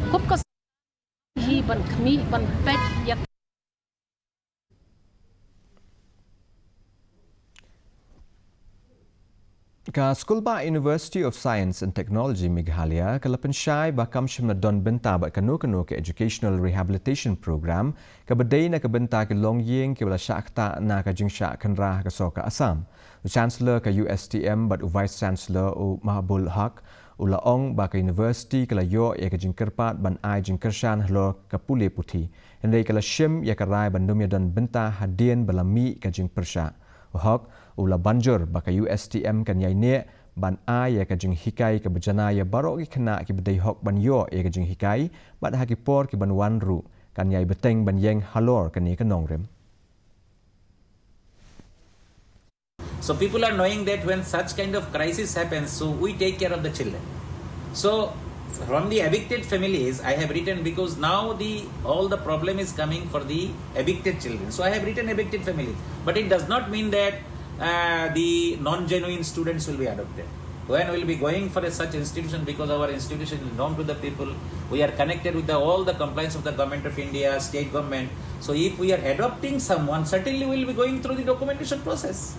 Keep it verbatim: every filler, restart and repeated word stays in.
Kup ka hi ban khmih ban pek ïa Ka Skulbah University of Science and Technology Meghalaya ka la pynshai ba kam shym la don bynta bad kano kano ka Educational Rehabilitation Program kaba dei na ka bynta ki longïing kiba la shah ktah na ka jingshah khynra ha ka sor ka Assam. U Chancellor ka U S T M bad u Vice Chancellor u Mahbul Haq u la ong ba ka University ka la ïoh ïa ka jingkyrpad ban ai jingkyrshan halor ka pule puthi. Hynrei ka la shim ïa ka rai ban ym ïa don bynta hadien ba la mih ka jingpyrshah. U Haq u la banjur ba ka U S T M kan ïai neh ban ai ïa ka jinghikai kaba janai ïa baroh ki khynnah kiba dei hok ban ïoh ïa ka jinghikai bad ha ki por kiban wan ruh kan ïai bteng ban ïeng halor kane ka nongrim. So people are knowing that when such kind of crisis happens, so we take care of the children. So from the evicted families, I have written because now the all the problem is coming for the evicted children. So I have written evicted families, but it does not mean that uh, the non-genuine students will be adopted. When we'll be going for a such institution, because our institution is known to the people, we are connected with the, all the compliance of the Government of India, state government. So if we are adopting someone, certainly we'll be going through the documentation process.